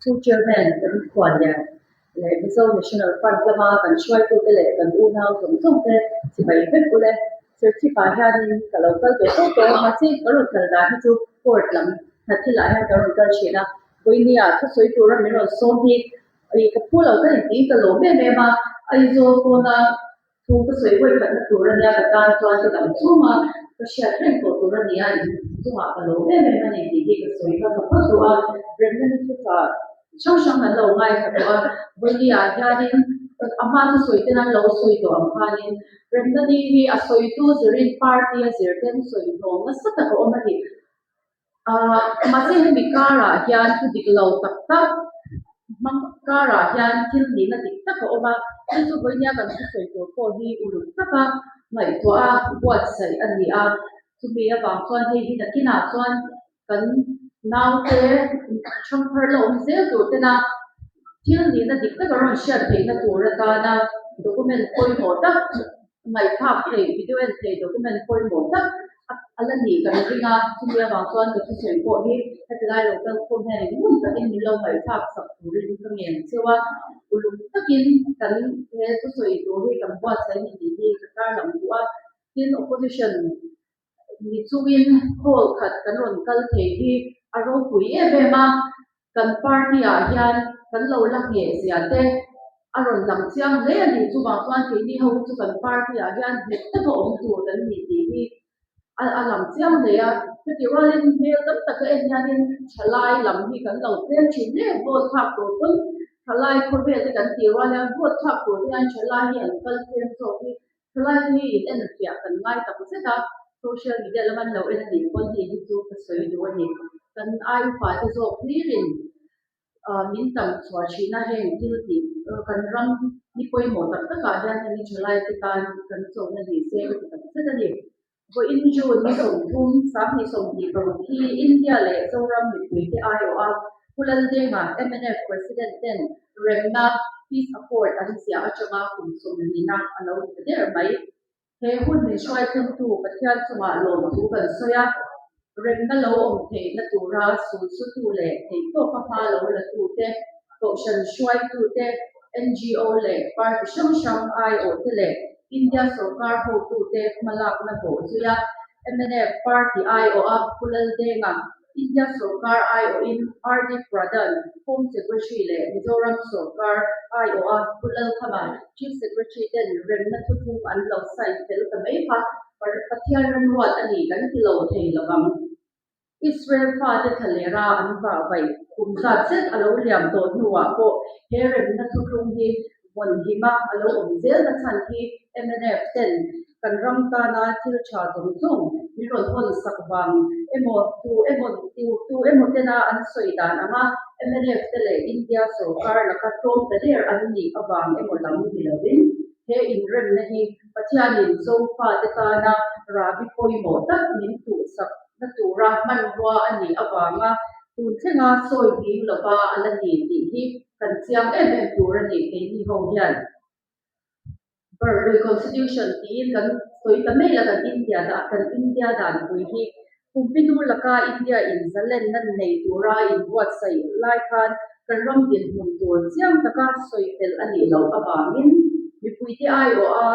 Pu Chairman kan khuanlian leh Mizo National Front lama kan hruaitute leh kan unau zawng zawng te chibai vek ule. Serchhip-ah hianin ka lo kal ve tawh tawh a, mahse ka rawn kal dan hi chu court lam hna thilah hian ka rawn kal thin a. Vawinia thusawi tura min rawn sawm hi ka phu lo ka intiin ka lawm em em a, Aizawl pawna Thu ka sawi vawi khatna tur a nia, ka tan chuan ka dam chhung a, ka hriat reng tawh tur a nia, in chungah ka lo em em a ni tih hi ka sawi hmasa phawt duh a, remna ni chu tha hrang hrang an lo ngaithla tawh a, vawinia hianin a hma chu sawi ten an lo sawi tawh ang khanin remna ni hi a sawitu zirin party a zir ten sawi hlawm nasa tak a awm a ni. Ahh mahse hemi karah hian thu dik lo tak tak hmang karah hian thil nihna dik tak a awm a, chu chu vawinia kan thusawi tur pawh hi uluk taka ngaihtuah a buatsaih a ni a, chumi avang chuan hei hi nakinah chuan kan naute thangthar la awm zel tur tena thil nihna dik taka rawn hriat theihna tur atana document pawimawh tak Ngaihthlak theih, video en theih document pawimawh tak a la nih kan ring a, chumi avang chuan ka thusawi pawh hi heti lai lo kal khawm hian eng ngun takin min lo ngaihthlak sak turin ka ngen cheu a, uluk takin kan he thusawi tur hi kan buatsaih a ni tih hi ka tarlang duh a, tin opposition ni chungin hall khat kan rawn kal thei hi a ropui em em a, kan party ah hian kan lo la ngheh zia te a rawn lang chiang hle a ni. Chuvang chuan keini ho hi chu kan party ah hian nghet taka awm tur kan ni tih hi a a lang chiang hle a. Chutih rualin hmel tam taka en hianin thalai lam hi kan lo tlem thin hle, vote thlak tur pawn thalai khawvel te kan tih rual hian vote thlak tur te hian thalai hi an kal tlem zawk hi Thalai hi in en fiah kan ngai tak zet a, social media lama an lo en a nih pawn hei hi chu ka sawi duh a ni. Kan ai upa te zawk hlirin min tam chhuah thin a, heng thil tih kan ram ni pawimawh tak takah hian hemi thalai te tan kan chona ni se ka ti tak zet a ni. Vawiin June ni 30, 2026 hi India leh Zoram mipuite aiawh a, Pu Laldenga, mnf President ten remna, Peace Accord, an ziah atanga kum 40 a lo ni ta der mai. He hun min hruaithlengtu Pathian chungah lawmthu kan sawi a, remna lo awm theihna tura sulsutu leh theihtawpa hma lo latute, kohhran hruaitute, NGO leh party hrang hrang aiawhte leh India sorkar hotute hmalakna bawh zui a, mnf party aiawha Pu Laldenga, India sorkar aiawhin RD Pradhan, Home Secretary leh Mizoram sorkar aiawha Pu Lalkhama, Chief Secretary ten remna thuthlung an lo sign fel ta mai kha Pathian remruat a ni kan ti lo thei lovang. Israel fate thlalera an vah vaih kum zat zet a lo liam tawh hnuah pawh he remna thuthlung hi vawn hima a lo awm zel na chhan hi mnf ten kan ram tana thil tha zawng zawng min rawn hawn sak vang emaw tu emaw tu emaw tena an sawi dan anga mnf te leh India sorkar laka tlawm ta der an nih avang emaw lam ni lovin he inremna hi Pathianin Zofate tana rahbi pawimawh tak min tuhsak na tura hmanrua a nih avanga tun thlenga sawi bing lova a la ni tih hi kan chiang em em tur a ni keini ho hian. Barhlui Constitution tiin kan sawi ta mai a kan India dah kan India danpui hi Kumpinu laka India in zalenna nei tura inbuatsaih lai khan kan ram dinhmun tur chiang taka sawi fel a nih loh avangin mipuite aiawha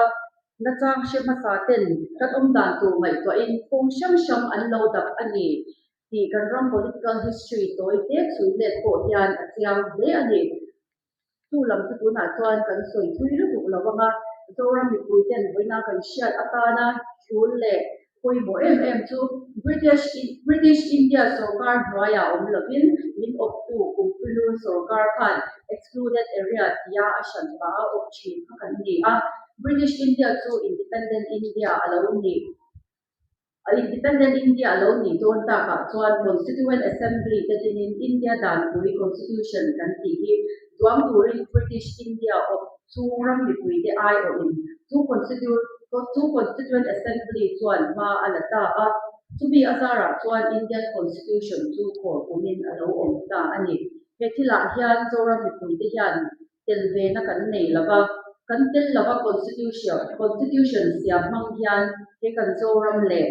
Nachang hre hmasa ten kan awm dan tur ngaihtuahin kawng hrang hrang an lo dap a ni tih kan ram political history tawi te chhui let pawh hian a chiang hle a ni. Chu lam chu tunah chuan kan sawi thui lutuk lo ang a, Zoram mipui ten vawiina kan hriat atana tul leh pawimawh em em chu British British India sorkar hnuaiah awm lovin min awptu Kumpuilur sorkar khan excluded area tia a hran pah a awp thin kha kan ni a, British India chu Independent India a lo ni a Independent India a lo nih dawn takah chuan Constituent Assembly te dinin India danpui Constitution kan tih hi duang turin British India awp chhung ram mipuite aiawhin chu chu Constituent Assembly chuan hma a la ta a, chumi a zarah chuan Indian Constitution chu khawr kumin a lo awm ta a ni. He thilah hian Zoram mipuite hian tel vena kan nei lo va, kan tel lova Constitution Constitution siam hmang hian he kan Zoram leh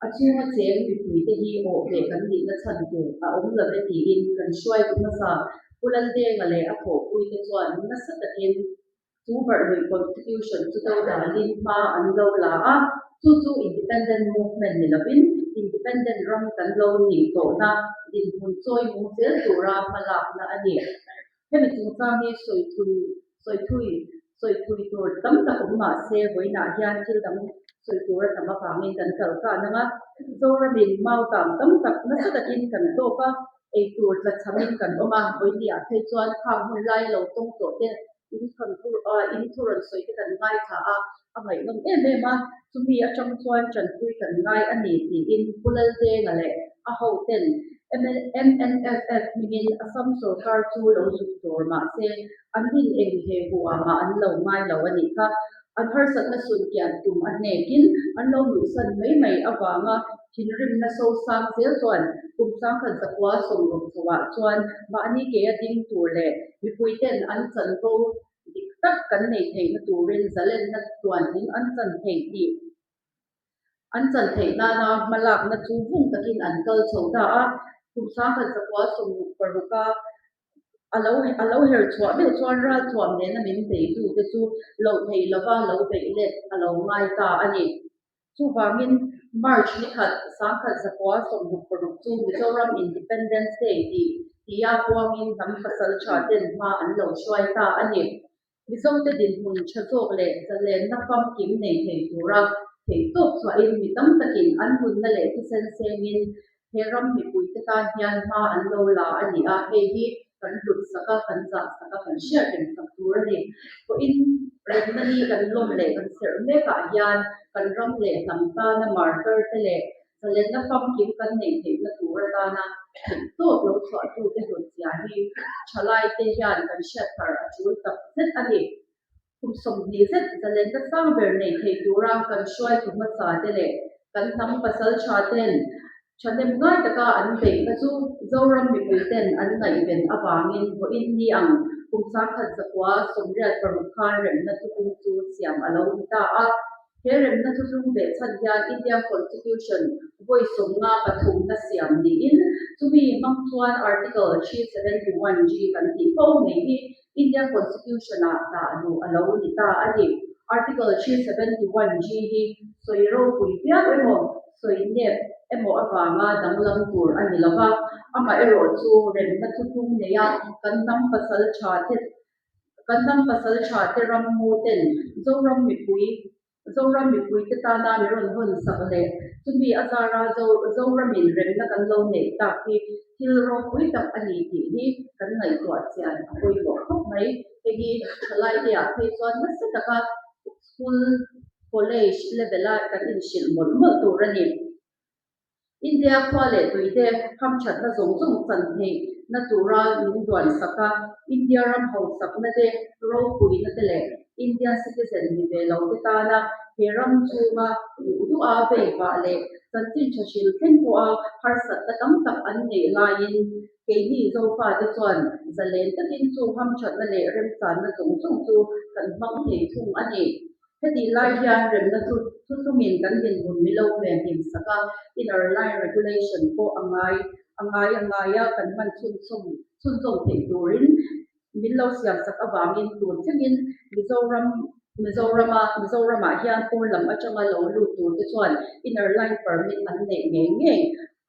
a chhunga cheng mipuite hi awh ve kan nihna chhan tur a awm lo e tiin kan hruaitu hmasa. Pu Laldenga leh a thawhpuite chuan nasa takin chu barhluih Constitution chu dodalin hma an lo la a, chu chu Independent Movement ni lovin Independent ram kan lo nih tawhna dinhmun chawi mung zel tura hmalakna a ni. Hemi chungchang hi sawi thui sawi thui sawi thui tur tam tak awm mah se vawiinah hian thil dang sawi tur a tam avangin kan kal khan ang a, Zoramin mautam tam tak nasa takin kan tawk a, ei tur tla chhamin kan awm a, vawiiniah phei chuan khang hun lai lo tawng tawh te in thawn thu in thu rawn sawi te kan ngaithla a, a ngaihnawm em em a, chumi atang chuan tanpui kan ngai a ni tiin Pu Laldenga leh a hoten MNFF hmingin Assam sorkar chu lo zuk dawr mah se an rin eng he huamah an lo ngai lo a nih kha. An harsatna sunkian tum a hnekin an lo luhsan mai mai avanga thinrimna sosang zel chuan kum 1960 chhoah chuan mahni ke a ding tur leh mipuiten an chanvo dik tak kan nei theihna turin zalenna tluanhlim an chan theih tih an chan theih nana hmalakna chu vung takin an kal chho ta a. Kum 1966 a A lo a lo her chhuah meuh chuan ralthuam nena min beitute chu loh theih lova lo beih let a lo ngai ta a ni. Chuvangin March ni khat 1966 chu Mizoram Independence Day tih tia puangin hnam pasal tha ten hma an lo hruai ta a ni. Mizote dinhmun tha zawk leh zalenna famkim nei thei tura theihtawp chhuahin mi tam takin an nunna leh thisen sengin he ram mipuite tan hian hma an lo la a ni a, hei hi kan hlut sak a, kan zah sak a, kan hriat reng sak tur a ni. Pawhin remna ni kan lawm leh kan serh mekah hian kan ram leh hnam tana martyr te leh Zalenna famkim kan neih theihna tur atana theihtawp lo chhuahtute hlawhchhia hi thalaite hian kan hriat thar a tul tak zet a ni. Kum 20 zet zalenna sang ber nei thei tura kan hruaitu hmasa te leh kan hnam pasal tha ten thahnem ngai taka an beihna chu Zoram mipui ten an ngaihven avangin vawiin ni ang kum 1986 khan remna thuthlung chu siam a lo ni ta a. He remna thuthlung beh chhan hian India Constitution vawi 53 na siam niin chumi hmang chuan Article 371G kan tih fo ngei hi India Constitution-ah dah luh a lo ni ta a ni. Article 371G hi sawi ropui viau emaw, sawi nep emaw avanga danglam tur a ni lo va, amaherawhchu remna thuthlung neia kan hnam pasal tha te Kan hnam pasal tha te ram mu ten Zoram mipui Zoram mipui te tana min rawn hawn sak leh chumi a zara Zoramin remna kan lo neih tak hi thil ropui tak a ni tih hi kan ngaihtuah chian a pawimawh khawp mai. Hei hi thalai te ah phei chuan nasa taka school, college level a kan inhrilh mawlh mawlh tur a ni. India khua leh tuite hamthatna zawng zawng chan theihna tura min duansak a, India ram hausakna te, ropuina te leh Indian citizen ni ve lo te tana he ram chhunga duh duha vei vah leh chanchin tha hril thleng pawha harsatna tam tak an neih laiin keini Zofate chuan zalen takin chu hamthatna leh remchanna zawng zawng chu kan hmang thei thung a ni. Hetih lai hian remna chu thuthlungin kan dinhmun milo ve hlim sak a, inner line regulation pawh a ngai a ngai a ngai a, kan hman chhunchawm chhunchawm theih turin min lo siam sak avangin tun thlengin Mizoram Mizorama Mizoramah hian pawn lam atanga lo lut tur te chuan inner line permit an neih ngei ngei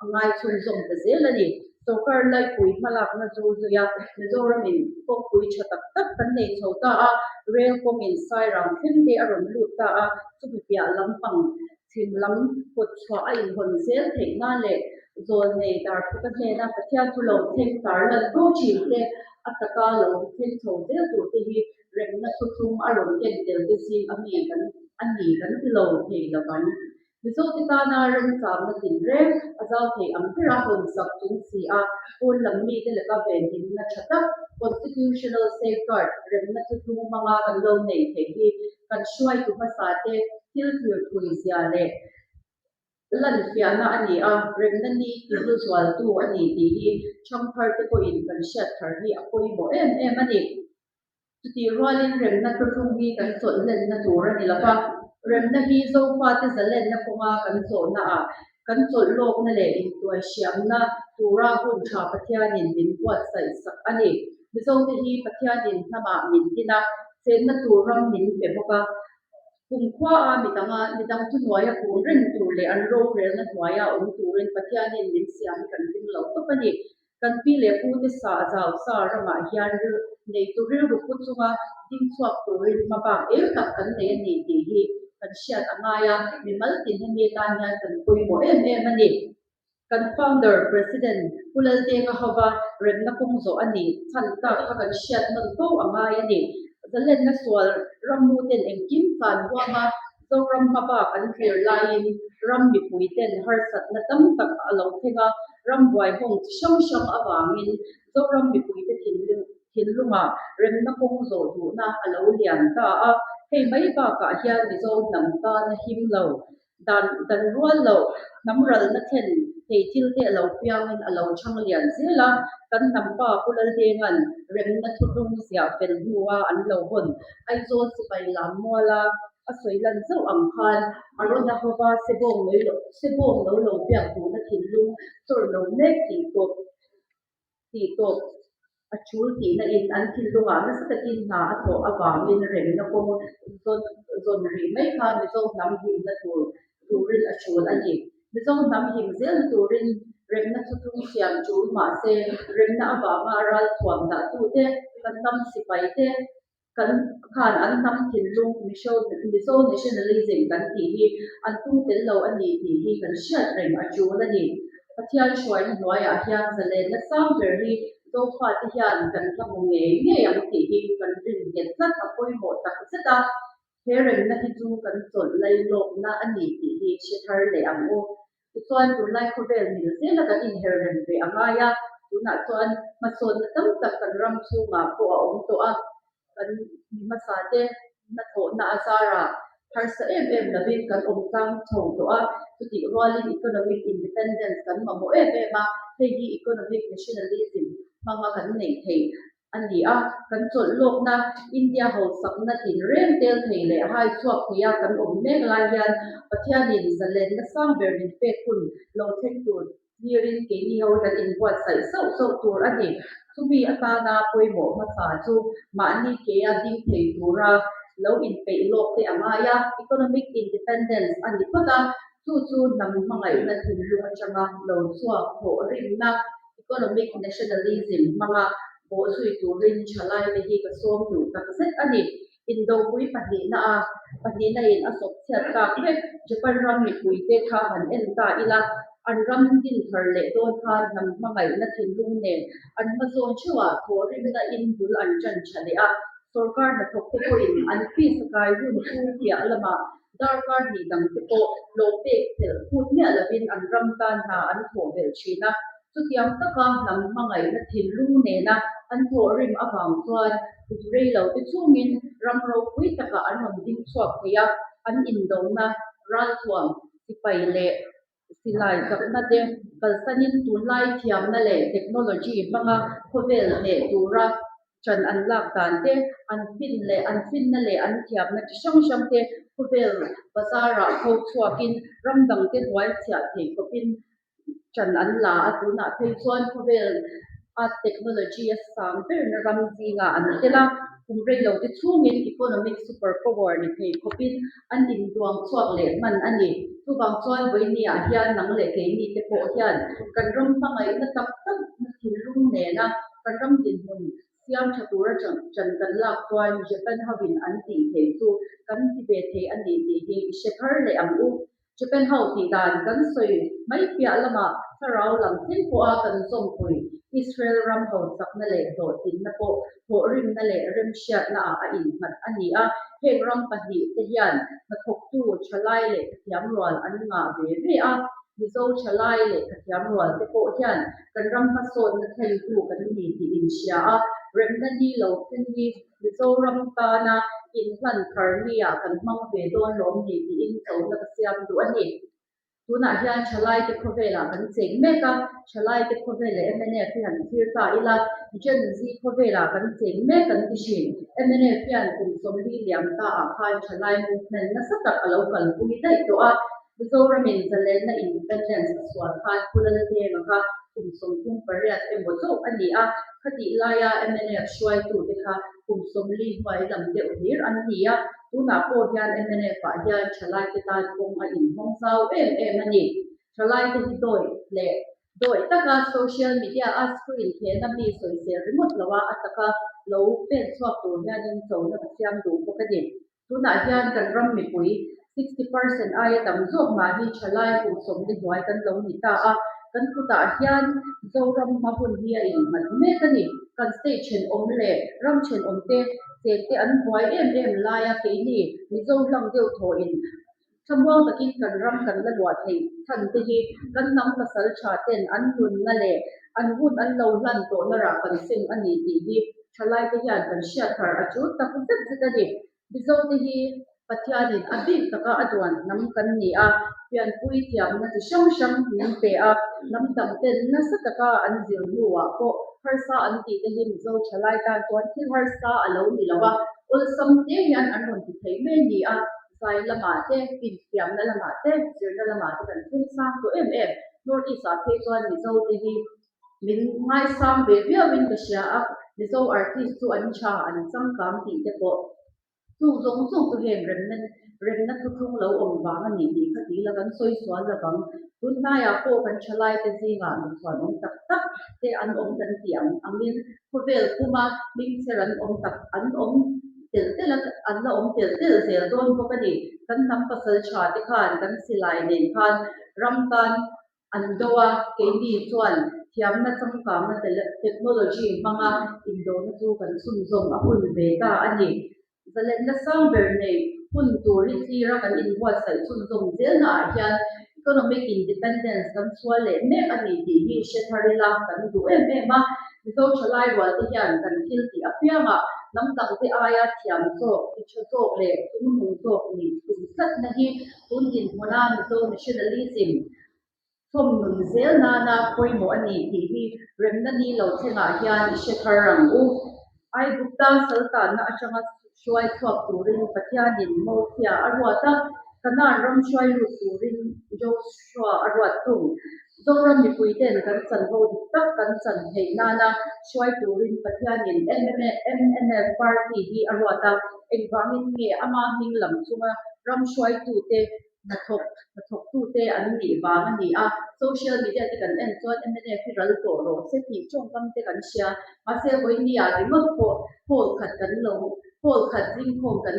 a ngai chhunzawm ta zel a ni. Sorkar laipui hmalakna zur zui a, Mizoramin kawngpui tha tak tak kan nei chho ta a, rail kawngin Sairang thleng te a rawn lut ta a, chumi piah lampang chhim lam kawt chhuah a inhawn zel theih nan leh zawlnei Darphuka hnena Pathian thu lo thleng tar lan fo thin te a taka lo thleng chho zel tur te hi remna thuthlung a rawn ken tel te zing a mi kan a ni kan ti lo thei lovang. Mizote tana remchamna tinreng a zau thei ang bera hawn sak chung si a, pawn lam mite laka venhimna tha tak, constitutional safeguard, remna thuthlung hmanga kan lo nei thei hi kan hruaitu hmasate thil thlir thui zia leh lanfiahna a ni a, remna ni tihlu zualtu a ni tih hi thangtharte pawhin kan hriat thar hi a pawimawh em em a ni. Chutih rualin remna thuthlung hi kan chawlh lenna tur a ni lo va, remna hi Zofate zalenna kawnga kan chawhnaah kan chawlh lawkna leh intuaihriamna tura hun tha Pathianin min buatsaih sak a ni. Mizote hi Pathianin hnamah min din a, chenna tur ram min pe bawk a. Kumkhua a midanga midang thuhnuaia kun reng tur leh an rorelna hnuaia awm turin Pathianin min siam hi kan ring lo tawp a ni. Kan pi leh pute sa zau sa ramah hian neitu rilru pu chunga ding chhuak turin hmabak eng tak kan nei a ni tih hi kan hriat a ngai a, mimal tin hemi atan hian kan pawimawh em em a ni. Kan founder President Pu Laldenga hova remna kawng zawh a nih chhan tak kha kan hriat nawn fo a ngai a ni. Zalenna sual rammu ten engkim tlan huam a, Zoram hmabak an thlir laiin ram mipui ten harsatna tam tak a lo thleng a, ram buaihawng chi hrang hrang avangin Zoram mipuite thinlungah remna kawng zawh duhna a lo lian ta a. Hei mai bakah hian Mizo hnam tana him lo Dan dan rual loh, hnam ralna thlen thei thil te a lo piangin a lo chhang lian zel a, kan hnam pa Pu Laldenga'n remna thuthlung ziah fel hnua an lo hawn Aizawl sipai lam muala a sawi lan zauh ang khan a rawn a hova sebawng lo sebawng lo lo biak duhna thinlung chawr lo mek tih tawp tih tawp a chul tihna in an thinlungah nasa takin hna a thawh avangin remna kawng zawn zawn rih mai kha Mizo hnam himna tur turin a chul a ni. Mizo hnam him zelna turin remna thuthlung siam chul mahse remna avanga ralthuam dahtute, kan hnam sipai te, Kan khan an hnam thinlung Mizo Mizo nationalism kan tih hi an tum tel lo a ni tih hi kan hriat reng a tul a ni. Pathian hruaina hnuaiah hian zalenna sang ber hi Zofate hian kan hla hmu ngei ngei ang tih hi kan rin nghet tlat a pawimawh tak zet a, he remna hi chu kan chawlh lailawkna a ni tih hi hre thar leh ang u. Tichuan, tunlai khawvel mil zela kan inher rem ve a ngai a, tunah chuan hmasawnna tam tak kan ram chhungah pawh a awm tawh a, kan mi hmasa te hnathawhna a zarah harsa em em lovin kan awm tlang chho tawh a, chutih rualin economic independence kan mamawh em em a, hei hi economic nationalism hmanga kan neih theih a ni a, kan chawlh lawkna India hausakna tinreng tel thei leh hai chhuak theia kan awm mek lai hian Pathianin zalenna sang ber min pek hun lo thleng tur thlirin keini ho kan inbuatsaih sauh sauh tur a ni. Chumi atana pawimawh hmasa chu mahni kea ding thei tura lo inpeih lawk te a ngai a, economic independence a ni phawt a, chu chu hnam hmangaihna thinlung atanga lo chhuak thawh rimna Economic nationalism hmanga bawhzui turin thalaite hi ka sawm duh tak zet a ni. Indopui pahnihna a pahnihna in a sawp chhiat tak vek. Japan ram mipuite kha han en ta ila, an ram din thar leh dawn khan hnam hmangaihna thinlung nen an hmazawn theuhah thawhrimna in bul an ṭan ṭha leh a. Sorkar hnathawkte pawhin an fees a kai hun chu piah lamah darkar hnih dangte pawh hlawh pek phelh phut miah lovin an ram tan hna an thawh belh thin a. Chutiang taka hnam hmangaihna thinlung nena an thawhrim avang chuan kut rei lo te chungin ram ropui takah an rawn ding chhuak thei a, an indona ralthuam sipai leh Silai chakna te kalsanin tunlai thiamna leh technology hmanga khawvel hneh tura ṭan an lak dan te, an fin leh an finna leh an thiamna chi hrang hrang te khawvel bazarah tho chhuakin ram dangte hnuai chhiah thei khawpin ṭan an la a, tunah phei chuan khawvel a technology a sang berna ram zingah an tel a, kum reilo te chhungin economic super power ni thei khawpin an induang chhuak leh hman a ni. Chuvang chuan vawinia hian nang leh keini te pawh hian kan ram hmangaihna tak tak na thinlung nena kan ram dinhmun siam tha tura chan kan lak chuan Japan hovin an tih theih chu kan ti ve thei a ni tih hi i hre thar leh ang u. Japan ho tih dan kan sawi mai piah lamah thlarau lam thleng pawha kan zawmpui Israel ram hausakna leh hlawhtlinna pawh thawhrimna leh remhriatnaah a innghat a ni a, heng ram pahnihte hian hnathawktu thalai leh khathiam rual an ngah ve ve a, Mizo thalai leh khathiam rualte pawh hian kan ram hmasawnna thlentu kan ni tih inhria a, remna ni lo thleng hi Mizoram tana inhlan thar nia kan hmang ve dawn lawm ni tiin chona ka siam duh a ni. Tunah hian thalaite khawvelah kan cheng mek a, thalaite khawvel leh mnf hi han thlir ta ila, Gen Z khawvelah kan cheng mek kan ti thin. Mnf hian kum 40 liam ta ah khan thalai movement nasa tak a lo kalpui daih tawh a, Mizoramin zalenna independence a sual khan Pu Laldenga kha. kum 38 emaw chauh a ni a, khatih laia mnf hruaitute kha kum 40 hnuai lam deuh hlir an ni a, tunah pawh hian mnf ah hian thalaite tan kawng a inhawng zau em em a ni. Thalaite hi dawi leh dawi taka social media a screen thehna mi sawisel ringawt lo a, a taka lo pen chhuak tur hianin chona ka siam duh bawk a ni. Tunah hian kan ram mipui 60% aia tam zawk mah hi thalai kum 40 hnuai kan lo ni ta a, kan kutah hian Zoram hma hun hi a innghat mek a ni. Kan state thenawm leh ram thenawm te chengte an buai em em laia keini Mizo hlang deuh thawhin Thlamuang takin kan ram kan la luah theih chhan te hi kan hnam pasal tha ten an nunna leh an hun an lo hlan tawhna rah kan seng a ni tih hi thalai te hian kan hriat thar a tul tak zet zet a ni. Mizo te hi Pathianin a bik taka a duan hnam kan ni a, pianpui thiamna chi hrang hrang min pe a, hnam dang ten nasa taka an zir hnuah pawh harsa an tih te hi Mizo thalai tan chuan thil harsa a lo ni lo a, awlsam te hian an rawn ti thei mai a ni a. Zai lamah te, infiamna lamah te, zirna lamah te kan thleng sang tawh em em. North East ah phei chuan Mizo te hi min ngaisang ve viauin ka hria a, Mizo artist chu an tha, an changkang tih te pawh chung zawng zawng chu heng remna remna thuthlung lo awm vang a ni tih kha ti ila kan sawi sual lo vang. Tun hnaiah pawh kan thalaite zingah mitchhuan awm tak tak te an awm kan tih ang angin khawvel puma hmingchher an awm tak an awm telh telh a, an la awm telh telh zel dawn bawk a ni. Kan hnam pasal tha te khan kan silai nen khan ram tan an do a, keini chuan thiamna changkangna technology hmanga indona chu kan chhunzawm a hun ve ta a ni. Zalenna sang ber nei hun tur hi thlir a kan inbuatsaih chhunzawm zelna ah hian economic independence kan chhual leh mek a ni tih hi hre thar ila kan duh em em a. Mizo thalai rual te hian kan thil tih apiangah hnam dang te aia thiam zawk, ti tha zawk leh chungnung zawk nih tum tlatna hi tun dinhmuna Mizo nationalism Thawm nun zel nana pawimawh a ni tih hi remna ni lo thlengah hian i hre thar ang u. Aigupta saltanna atanga hruai chhuak turin Pathianin Mosia a ruat a, Kanaan ram hruai lut turin Joshua a ruat thung. Zoram mipuiten kan chanvo dik tak kan chan theih nana hruai turin Pathianin mnf party hi a ruat a, engvangin nge ama hming lam chunga ram hruaitute Hnathawk, hnathawktute an nih vang a ni a, social media te kan en chuan mnf hi ral tawh rawh se tih tawngkam te kan hria. Mahse vawinia ringawt pawh hall khat kan lo, hall khat zingkhawm kan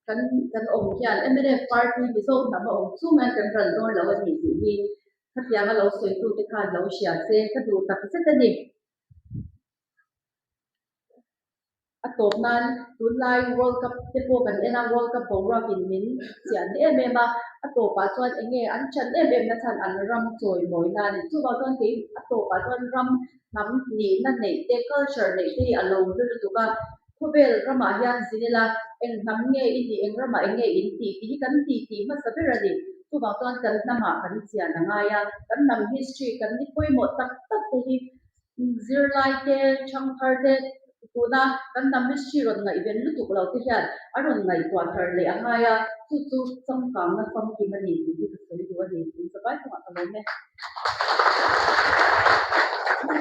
kan kan awm hian mnf party Mizo hnam a awm chung hian kan ral dawn lo a ni tih hi khatianga lo sawitute khan lo hria se ka duh tak zet a ni. A tawp nan tunlai World Cup te pawh kan en a, World Cup boruak in min chian em em a, a tawpah chuan eng nge an chan em em na chhan an ram chawi mawi na a ni. Chuvang chuan kei a tawpah chuan ram hnam nihna neih te, culture neih te hi a lo hlu lutuk a, khawvel ramah hian zin ila eng hnam nge i nih, eng ramah eng nge in tih tih hi kan ti tih hmasa ber a ni. Chuvang chuan kan hnamah kan chian a ngai a, kan hnam history kan ni pawimawh tak tak te hi Zirlai te, thangthar te tuna kan hnam history rawn ngaihven lutuk lo te hian a rawn ngaihtuah thar leh a ngai a, chu chu changkangna famkim a ni tih hi ka sawi duh a ni. Tun zavai chungah ka lawm e.